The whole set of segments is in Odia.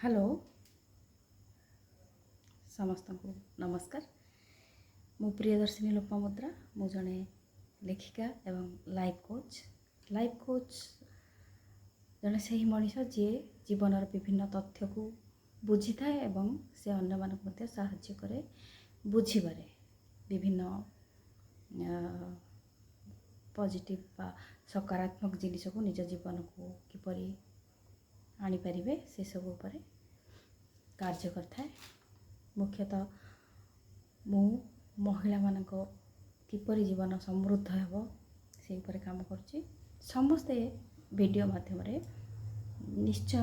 ହ୍ୟାଲୋ, ସମସ୍ତଙ୍କୁ ନମସ୍କାର। ମୁଁ ପ୍ରିୟଦର୍ଶିନୀ ଲୋପାମୁଦ୍ରା। ମୁଁ ଜଣେ ଲେଖିକା ଏବଂ ଲାଇଫ୍ କୋଚ୍। ଲାଇଫ୍ କୋଚ୍ ଜଣେ ସେହି ମଣିଷ, ଯିଏ ଜୀବନର ବିଭିନ୍ନ ତଥ୍ୟକୁ ବୁଝିଥାଏ ଏବଂ ସେ ଅନ୍ୟମାନଙ୍କୁ ମଧ୍ୟ ସାହାଯ୍ୟ କରେ ବୁଝିବାରେ। ବିଭିନ୍ନ ପଜିଟିଭ୍ ବା ସକାରାତ୍ମକ ଜିନିଷକୁ ନିଜ ଜୀବନକୁ କିପରି ଆଣିପାରିବେ, ସେସବୁ ଉପରେ କାର୍ଯ୍ୟ କରିଥାଏ। ମୁଖ୍ୟତଃ ମୁଁ ମହିଳାମାନଙ୍କ କିପରି ଜୀବନ ସମୃଦ୍ଧ ହେବ, ସେ ଉପରେ କାମ କରୁଛି। ସମସ୍ତେ ଭିଡ଼ିଓ ମାଧ୍ୟମରେ ନିଶ୍ଚୟ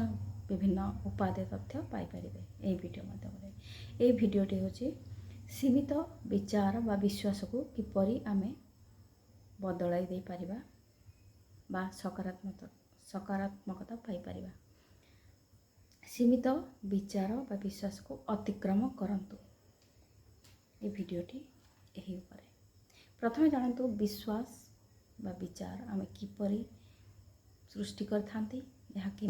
ବିଭିନ୍ନ ଉପାଦେୟ ତଥ୍ୟ ପାଇପାରିବେ ଏହି ଭିଡ଼ିଓ ମାଧ୍ୟମରେ। ଏହି ଭିଡ଼ିଓଟି ହେଉଛି ସୀମିତ ବିଚାର ବା ବିଶ୍ୱାସକୁ କିପରି ଆମେ ବଦଳାଇ ଦେଇପାରିବା ବା ସକାରାତ୍ମକତା ପାଇପାରିବା। ସୀମିତ ବିଚାର ବା ବିଶ୍ୱାସକୁ ଅତିକ୍ରମ କରନ୍ତୁ, ଏ ଭିଡ଼ିଓଟି ଏହି ଉପରେ। ପ୍ରଥମେ ଜାଣନ୍ତୁ, ବିଶ୍ୱାସ ବା ବିଚାର ଆମେ କିପରି ସୃଷ୍ଟି କରିଥାନ୍ତି। ଏହା କି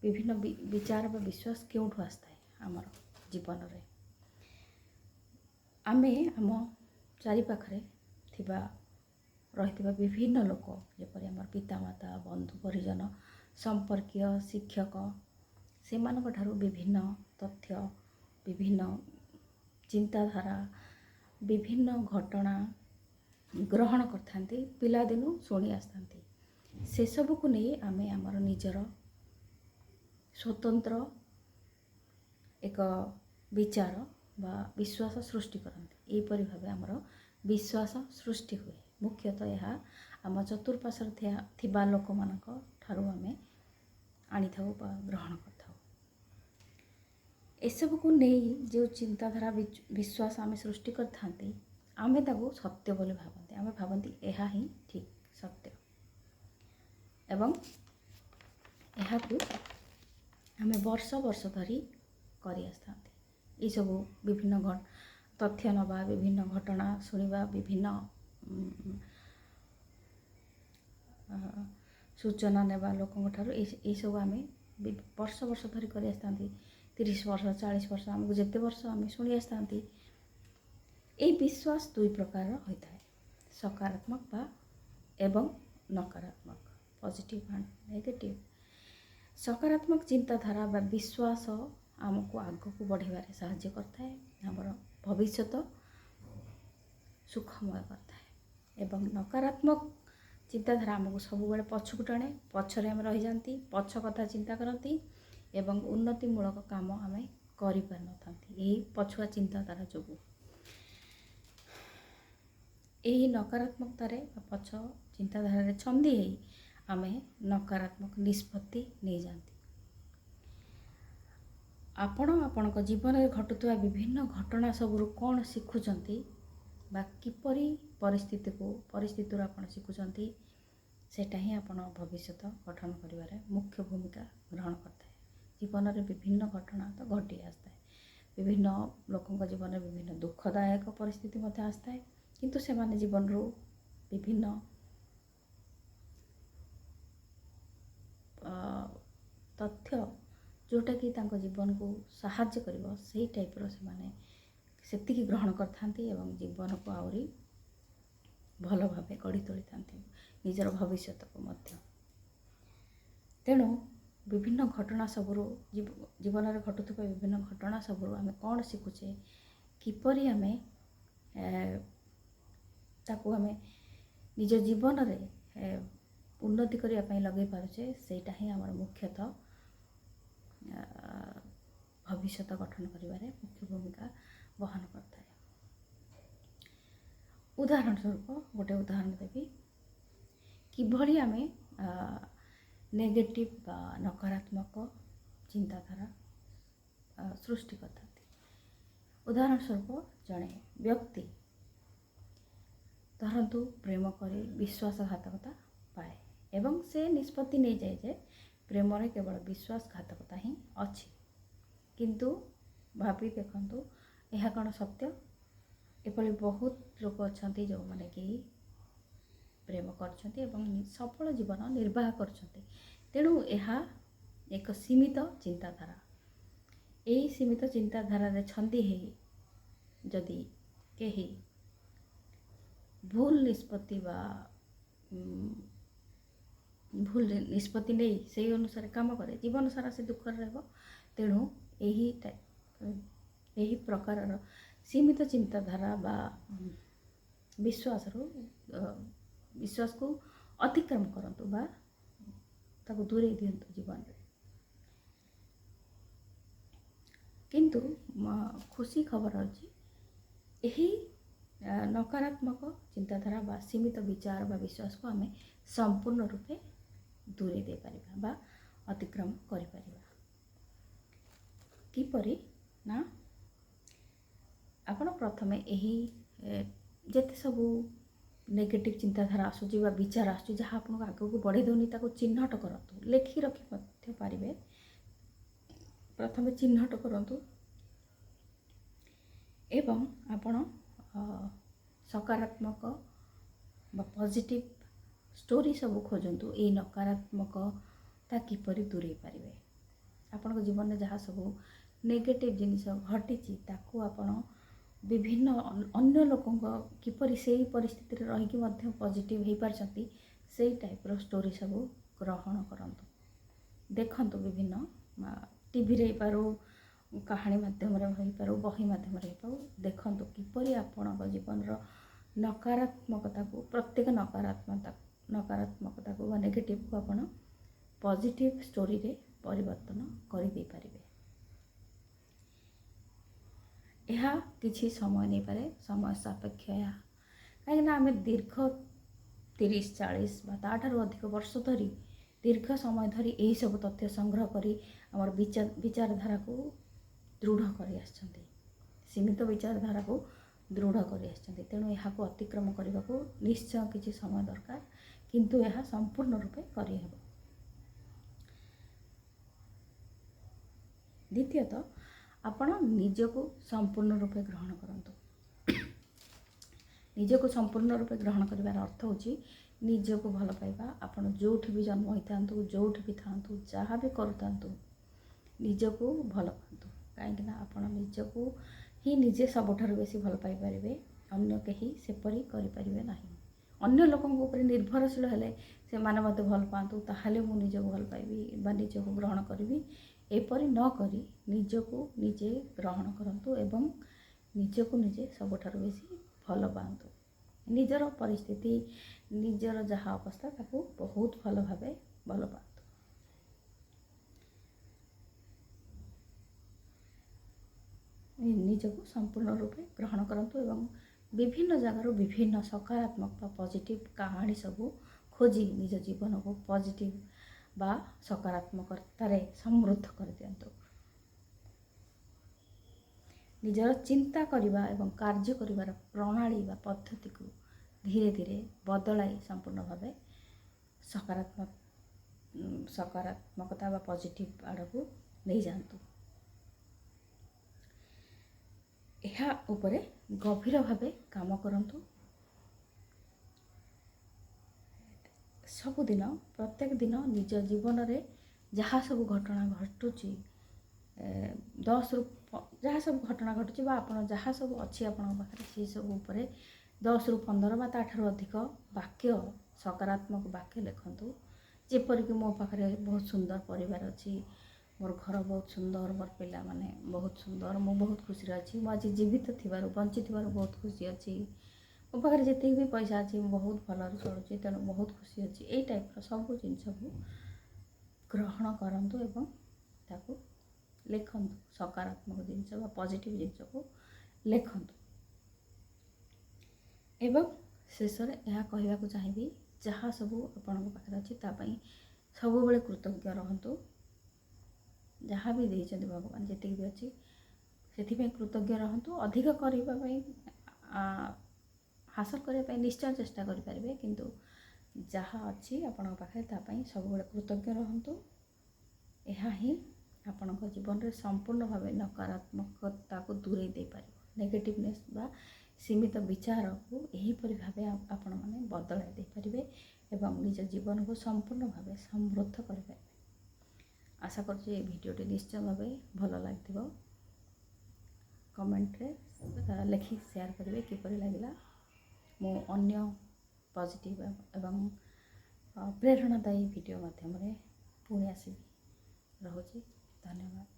ବିଭିନ୍ନ ବିଚାର ବା ବିଶ୍ୱାସ କେଉଁଠୁ ଆସିଥାଏ? ଆମର ଜୀବନରେ ଆମେ ଆମ ଚାରିପାଖରେ ରହିଥିବା ବିଭିନ୍ନ ଲୋକ, ଯେପରି ଆମର ପିତାମାତା, ବନ୍ଧୁ ପରିଜନ, ସମ୍ପର୍କୀୟ, ଶିକ୍ଷକ, ସେମାନଙ୍କ ଠାରୁ ବିଭିନ୍ନ ତଥ୍ୟ, ବିଭିନ୍ନ ଚିନ୍ତାଧାରା, ବିଭିନ୍ନ ଘଟଣା ଗ୍ରହଣ କରିଥାନ୍ତି, ପିଲାଦିନୁ ଶୁଣି ଆସିଥାନ୍ତି। ସେସବୁକୁ ନେଇ ଆମେ ଆମର ନିଜର ସ୍ୱତନ୍ତ୍ର ଏକ ବିଚାର ବା ବିଶ୍ୱାସ ସୃଷ୍ଟି କରନ୍ତି। ଏହିପରି ଭାବେ ଆମର ବିଶ୍ୱାସ ସୃଷ୍ଟି ହୁଏ। ମୁଖ୍ୟତଃ ଏହା ଆମ ଚତୁଃପାର୍ଶ୍ୱରେ ଥିବା ଲୋକମାନଙ୍କ ଠାରୁ ଆମେ ଆଣିଥାଉ ବା ଗ୍ରହଣ କରିଥାଉ। ଏସବୁକୁ ନେଇ ଯେଉଁ ଚିନ୍ତାଧାରା, ବିଶ୍ୱାସ ଆମେ ସୃଷ୍ଟି କରିଥାନ୍ତି, ଆମେ ତାକୁ ସତ୍ୟ ବୋଲି ଭାବନ୍ତି। ଆମେ ଭାବନ୍ତି ଏହା ହିଁ ଠିକ୍ ସତ୍ୟ ଏବଂ ଏହାକୁ ଆମେ ବର୍ଷ ବର୍ଷ ଧରି କରି ଆସିଥାନ୍ତି। ଏଇସବୁ ବିଭିନ୍ନ ତଥ୍ୟ ନେବା, ବିଭିନ୍ନ ଘଟଣା ଶୁଣିବା, ବିଭିନ୍ନ ସୂଚନା ନେବା ଲୋକଙ୍କ ଠାରୁ, ଏଇସବୁ ଆମେ ବର୍ଷ ବର୍ଷ ଧରି କରି ଆସିଥାନ୍ତି। 30 ବର୍ଷ, 40 ବର୍ଷ, ଆମକୁ ଯେତେ ବର୍ଷ ଆମେ ଶୁଣି ଆସିଥାନ୍ତି। ଏଇ ବିଶ୍ୱାସ ଦୁଇ ପ୍ରକାରର ହୋଇଥାଏ, ସକାରାତ୍ମକ ବା ଏବଂ ନକାରାତ୍ମକ, ପଜିଟିଭ୍ ଆଣ୍ଡ ନେଗେଟିଭ୍। ସକାରାତ୍ମକ ଚିନ୍ତାଧାରା ବା ବିଶ୍ୱାସ ଆମକୁ ଆଗକୁ ବଢ଼ିବାରେ ସାହାଯ୍ୟ କରିଥାଏ, ଆମର ଭବିଷ୍ୟତ ସୁଖମୟ କରିଥାଏ ଏବଂ ନକାରାତ୍ମକ ଚିନ୍ତାଧାରା ଆମକୁ ସବୁବେଳେ ପଛକୁ ଟାଣେ। ପଛରେ ଆମେ ରହିଯାନ୍ତି, ପଛ କଥା ଚିନ୍ତା କରନ୍ତି ଏବଂ ଉନ୍ନତିମୂଳକ କାମ ଆମେ କରିପାରିନଥାନ୍ତି ଏହି ପଛୁଆ ଚିନ୍ତାଧାରା ଯୋଗୁଁ। ଏହି ନକାରାତ୍ମକତାରେ ବା ପଛ ଚିନ୍ତାଧାରାରେ ଛନ୍ଦି ହେଇ ଆମେ ନକାରାତ୍ମକ ନିଷ୍ପତ୍ତି ନେଇଯାଆନ୍ତି। ଆପଣ ଆପଣଙ୍କ ଜୀବନରେ ଘଟୁଥିବା ବିଭିନ୍ନ ଘଟଣା ସବୁରୁ କ'ଣ ଶିଖୁଛନ୍ତି ବା କିପରି ପରିସ୍ଥିତିରୁ ଆପଣ ଶିଖୁଛନ୍ତି, ସେଇଟା ହିଁ ଆପଣ ଭବିଷ୍ୟତ ଗଠନ କରିବାରେ ମୁଖ୍ୟ ଭୂମିକା ଗ୍ରହଣ କରିଥାଏ। ଜୀବନରେ ବିଭିନ୍ନ ଘଟଣା ତ ଘଟି ଆସିଥାଏ। ବିଭିନ୍ନ ଲୋକଙ୍କ ଜୀବନରେ ବିଭିନ୍ନ ଦୁଃଖଦାୟକ ପରିସ୍ଥିତି ମଧ୍ୟ ଆସିଥାଏ, କିନ୍ତୁ ସେମାନେ ଜୀବନରୁ ବିଭିନ୍ନ ତଥ୍ୟ, ଯେଉଁଟାକି ତାଙ୍କ ଜୀବନକୁ ସାହାଯ୍ୟ କରିବ, ସେଇ ଟାଇପ୍ର ସେମାନେ ସେତିକି ଗ୍ରହଣ କରିଥାନ୍ତି ଏବଂ ଜୀବନକୁ ଆହୁରି ଭଲ ଭାବେ ଗଢ଼ି ତୋଳିଥାନ୍ତି, ନିଜର ଭବିଷ୍ୟତକୁ ମଧ୍ୟ। ତେଣୁ ବିଭିନ୍ନ ଘଟଣା ସବୁରୁ, ଜୀବନରେ ଘଟୁଥିବା ବିଭିନ୍ନ ଘଟଣା ସବୁରୁ ଆମେ କ'ଣ ଶିଖୁଛେ, କିପରି ଆମେ ତାକୁ ଆମେ ନିଜ ଜୀବନରେ ଉନ୍ନତି କରିବା ପାଇଁ ଲଗାଇ ପାରୁଛେ, ସେଇଟା ହିଁ ଆମର ମୁଖ୍ୟତଃ ଭବିଷ୍ୟତ ଗଠନ କରିବାରେ ମୁଖ୍ୟ ଭୂମିକା ବହନ କରିଥାଏ। ଉଦାହରଣ ସ୍ୱରୂପ, ଗୋଟେ ଉଦାହରଣ ଦେବି, କିଭଳି ଆମେ ନେଗେଟିଭ୍ ବା ନକାରାତ୍ମକ ଚିନ୍ତାଧାରା ସୃଷ୍ଟି କରିଥାନ୍ତି। ଉଦାହରଣ ସ୍ୱରୂପ, ଜଣେ ବ୍ୟକ୍ତି ଧରନ୍ତୁ ପ୍ରେମ କରି ବିଶ୍ୱାସଘାତକତା ପାଏ ଏବଂ ସେ ନିଷ୍ପତ୍ତି ନେଇଯାଏ ଯେ ପ୍ରେମରେ କେବଳ ବିଶ୍ୱାସଘାତକତା ହିଁ ଅଛି। କିନ୍ତୁ ଭାବି ଦେଖନ୍ତୁ, ଏହା କ'ଣ ସତ୍ୟ? ଏଭଳି ବହୁତ ଲୋକ ଅଛନ୍ତି, ଯେଉଁମାନେ କି ପ୍ରେମ କରିଛନ୍ତି ଏବଂ ସଫଳ ଜୀବନ ନିର୍ବାହ କରୁଛନ୍ତି। ତେଣୁ ଏହା ଏକ ସୀମିତ ଚିନ୍ତାଧାରା। ଏହି ସୀମିତ ଚିନ୍ତାଧାରାରେ ଛନ୍ଦି ହେଇ ଯଦି କେହି ଭୁଲ ନିଷ୍ପତ୍ତି ବା ଭୁଲ ନିଷ୍ପତ୍ତି ନେଇ ସେଇ ଅନୁସାରେ କାମ କରେ, ଜୀବନ ସାରା ସେ ଦୁଃଖରେ ରହିବ। ତେଣୁ ଏହି ପ୍ରକାରର ସୀମିତ ଚିନ୍ତାଧାରା ବା ବିଶ୍ୱାସକୁ ଅତିକ୍ରମ କରନ୍ତୁ ବା ତାକୁ ଦୂରେଇ ଦିଅନ୍ତୁ ଜୀବନରେ। କିନ୍ତୁ ଖୁସି ଖବର ଅଛି, ଏହି ନକାରାତ୍ମକ ଚିନ୍ତାଧାରା ବା ସୀମିତ ବିଚାର ବା ବିଶ୍ୱାସକୁ ଆମେ ସମ୍ପୂର୍ଣ୍ଣ ରୂପେ ଦୂରେଇ ଦେଇପାରିବା ବା ଅତିକ୍ରମ କରିପାରିବା। କିପରି ନା, ଆପଣ ପ୍ରଥମେ ଏହି ଯେତେ ସବୁ ନେଗେଟିଭ୍ ଚିନ୍ତାଧାରା ଆସୁଛି ବା ବିଚାର ଆସୁଛି, ଯାହା ଆପଣଙ୍କୁ ଆଗକୁ ବଢ଼େଇ ଦେଉନି, ତାକୁ ଚିହ୍ନଟ କରନ୍ତୁ। ଲେଖି ରଖି ମଧ୍ୟ ପାରିବେ। ପ୍ରଥମେ ଚିହ୍ନଟ କରନ୍ତୁ ଏବଂ ଆପଣ ସକାରାତ୍ମକ ବା ପଜିଟିଭ୍ ଷ୍ଟୋରି ସବୁ ଖୋଜନ୍ତୁ। ଏଇ ନକାରାତ୍ମକତା କିପରି ଦୂରେଇ ପାରିବେ, ଆପଣଙ୍କ ଜୀବନରେ ଯାହା ସବୁ ନେଗେଟିଭ୍ ଜିନିଷ ଘଟିଛି ତାକୁ ଆପଣ ବିଭିନ୍ନ ଅନ୍ୟ ଲୋକଙ୍କ କିପରି ସେଇ ପରିସ୍ଥିତିରେ ରହିକି ମଧ୍ୟ ପଜିଟିଭ୍ ହେଇପାରିଛନ୍ତି, ସେଇ ଟାଇପ୍ର ଷ୍ଟୋରି ସବୁ ଗ୍ରହଣ କରନ୍ତୁ। ଦେଖନ୍ତୁ, ବିଭିନ୍ନ ଟିଭିରେ ହେଇପାରୁ, କାହାଣୀ ମାଧ୍ୟମରେ ହେଇପାରୁ, ବହି ମାଧ୍ୟମରେ ହେଇପାରୁ, ଦେଖନ୍ତୁ କିପରି ଆପଣଙ୍କ ଜୀବନର ନକାରାତ୍ମକତାକୁ, ପ୍ରତ୍ୟେକ ନକାରାତ୍ମକତାକୁ ବା ନେଗେଟିଭ୍କୁ ଆପଣ ପଜିଟିଭ୍ ଷ୍ଟୋରିରେ ପରିବର୍ତ୍ତନ କରିଦେଇପାରିବେ। ଏହା କିଛି ସମୟ ନେଇପାରେ, ସମୟ ସାପେକ୍ଷ ଏହା, କାହିଁକିନା ଆମେ ଦୀର୍ଘ 30 40 ବା ତା'ଠାରୁ ଅଧିକ ବର୍ଷ ଧରି, ଦୀର୍ଘ ସମୟ ଧରି ଏହିସବୁ ତଥ୍ୟ ସଂଗ୍ରହ କରି ଆମର ବିଚାରଧାରାକୁ ଦୃଢ଼ କରି ଆସିଛନ୍ତି, ସୀମିତ ବିଚାରଧାରାକୁ ଦୃଢ଼ କରି ଆସିଛନ୍ତି। ତେଣୁ ଏହାକୁ ଅତିକ୍ରମ କରିବାକୁ ନିଶ୍ଚୟ କିଛି ସମୟ ଦରକାର, କିନ୍ତୁ ଏହା ସମ୍ପୂର୍ଣ୍ଣ ରୂପେ କରିହେବ। ଦ୍ୱିତୀୟତଃ, ଆପଣ ନିଜକୁ ସମ୍ପୂର୍ଣ୍ଣ ରୂପେ ଗ୍ରହଣ କରନ୍ତୁ। ନିଜକୁ ସମ୍ପୂର୍ଣ୍ଣ ରୂପେ ଗ୍ରହଣ କରିବାର ଅର୍ଥ ହେଉଛି ନିଜକୁ ଭଲ ପାଇବା। ଆପଣ ଯେଉଁଠି ବି ଜନ୍ମ ହୋଇଥାନ୍ତୁ, ଯେଉଁଠି ବି ଥାଆନ୍ତୁ, ଯାହା ବି କରୁଥାନ୍ତୁ, ନିଜକୁ ଭଲ ପାଆନ୍ତୁ। କାହିଁକିନା ଆପଣ ନିଜକୁ ହିଁ ନିଜେ ସବୁଠାରୁ ବେଶୀ ଭଲ ପାଇପାରିବେ, ଅନ୍ୟ କେହି ସେପରି କରିପାରିବେ ନାହିଁ। ଅନ୍ୟ ଲୋକଙ୍କ ଉପରେ ନିର୍ଭରଶୀଳ ହେଲେ ସେମାନେ ମୋତେ ଭଲ ପାଆନ୍ତୁ, ତାହେଲେ ମୁଁ ନିଜକୁ ଭଲ ପାଇବି ବା ନିଜକୁ ଗ୍ରହଣ କରିବି, ଏପରି ନ କରି ନିଜକୁ ନିଜେ ଗ୍ରହଣ କରନ୍ତୁ ଏବଂ ନିଜକୁ ନିଜେ ସବୁଠାରୁ ବେଶୀ ଭଲ ପାଆନ୍ତୁ। ନିଜର ପରିସ୍ଥିତି, ନିଜର ଯାହା ଅବସ୍ଥା, ତାକୁ ବହୁତ ଭଲ ଭାବେ ଭଲ ପାଆନ୍ତୁ। ନିଜକୁ ସମ୍ପୂର୍ଣ୍ଣ ରୂପେ ଗ୍ରହଣ କରନ୍ତୁ ଏବଂ ବିଭିନ୍ନ ଜାଗାରୁ ବିଭିନ୍ନ ସକାରାତ୍ମକ ବା ପଜିଟିଭ୍ କାହାଣୀ ସବୁ ଖୋଜି ନିଜ ଜୀବନକୁ ପଜିଟିଭ୍ ବା ସକାରାତ୍ମକତାରେ ସମୃଦ୍ଧ କରିଦିଅନ୍ତୁ। ନିଜର ଚିନ୍ତା କରିବା ଏବଂ କାର୍ଯ୍ୟ କରିବାର ପ୍ରଣାଳୀ ବା ପଦ୍ଧତିକୁ ଧୀରେ ଧୀରେ ବଦଳାଇ ସମ୍ପୂର୍ଣ୍ଣ ଭାବେ ସକାରାତ୍ମକତା ବା ପଜିଟିଭ୍ ଆଡ଼କୁ ନେଇଯାଆନ୍ତୁ। ଏହା ଉପରେ ଗଭୀର ଭାବେ କାମ କରନ୍ତୁ। ସବୁଦିନ, ପ୍ରତ୍ୟେକ ଦିନ ନିଜ ଜୀବନରେ ଯାହା ସବୁ ଘଟଣା ଘଟୁଛି, ଦଶରୁ ଯାହା ସବୁ ଘଟଣା ଘଟୁଛି ବା ଆପଣ ଯାହା ସବୁ ଅଛି ଆପଣଙ୍କ ପାଖରେ, ସେସବୁ ଉପରେ 10ରୁ 15 ବା ତା'ଠାରୁ ଅଧିକ ବାକ୍ୟ, ସକାରାତ୍ମକ ବାକ୍ୟ ଲେଖନ୍ତୁ। ଯେପରିକି ମୋ ପାଖରେ ବହୁତ ସୁନ୍ଦର ପରିବାର ଅଛି, ମୋର ଘର ବହୁତ ସୁନ୍ଦର, ମୋର ପିଲାମାନେ ବହୁତ ସୁନ୍ଦର, ମୁଁ ବହୁତ ଖୁସିରେ ଅଛି, ମୁଁ ଆଜି ଜୀବିତ ଥିବାରୁ, ବଞ୍ଚିଥିବାରୁ ବହୁତ ଖୁସି ଅଛି, ମୋ ପାଖରେ ଯେତିକି ବି ପଇସା ଅଛି ମୁଁ ବହୁତ ଭଲରେ ଚଳୁଛି, ତେଣୁ ବହୁତ ଖୁସି ଅଛି। ଏଇ ଟାଇପ୍ର ସବୁ ଜିନିଷକୁ ଗ୍ରହଣ କରନ୍ତୁ ଏବଂ ତାକୁ ଲେଖନ୍ତୁ। ସକାରାତ୍ମକ ଜିନିଷ ବା ପଜିଟିଭ୍ ଜିନିଷକୁ ଲେଖନ୍ତୁ। ଏବଂ ଶେଷରେ ଏହା କହିବାକୁ ଚାହିଁବି, ଯାହା ସବୁ ଆପଣଙ୍କ ପାଖରେ ଅଛି ତା ପାଇଁ ସବୁବେଳେ କୃତଜ୍ଞ ରହନ୍ତୁ। ଯାହା ବି ଦେଇଛନ୍ତି ଭଗବାନ, ଯେତିକି ବି ଅଛି ସେଥିପାଇଁ କୃତଜ୍ଞ ରହନ୍ତୁ। ଅଧିକ କରିବା ପାଇଁ, ହାସଲ କରିବା ପାଇଁ ନିଶ୍ଚୟ ଚେଷ୍ଟା କରିପାରିବେ, କିନ୍ତୁ ଯାହା ଅଛି ଆପଣଙ୍କ ପାଖରେ ତା ପାଇଁ ସବୁବେଳେ କୃତଜ୍ଞ ରହନ୍ତୁ। ଏହା ହିଁ ଆପଣଙ୍କ ଜୀବନରେ ସମ୍ପୂର୍ଣ୍ଣ ଭାବେ ନକାରାତ୍ମକତାକୁ ଦୂରେଇ ଦେଇପାରିବ। ନେଗେଟିଭନେସ୍ ବା ସୀମିତ ବିଚାରକୁ ଏହିପରି ଭାବେ ଆପଣମାନେ ବଦଳାଇ ଦେଇପାରିବେ ଏବଂ ନିଜ ଜୀବନକୁ ସମ୍ପୂର୍ଣ୍ଣ ଭାବେ ସମୃଦ୍ଧ କରିପାରିବେ। ଆଶା କରୁଛି ଏ ଭିଡ଼ିଓଟି ନିଶ୍ଚୟ ଭାବେ ଭଲ ଲାଗିଥିବ। କମେଣ୍ଟରେ ଲେଖି ସେୟାର କରିବେ କିପରି ଲାଗିଲା। ମୁଁ ଅନ୍ୟ ପଜିଟିଭ୍ ଏବଂ ପ୍ରେରଣାଦାୟୀ ଭିଡ଼ିଓ ମାଧ୍ୟମରେ ପୁଣି ଆସିବି। ରହୁଛି, ଧନ୍ୟବାଦ।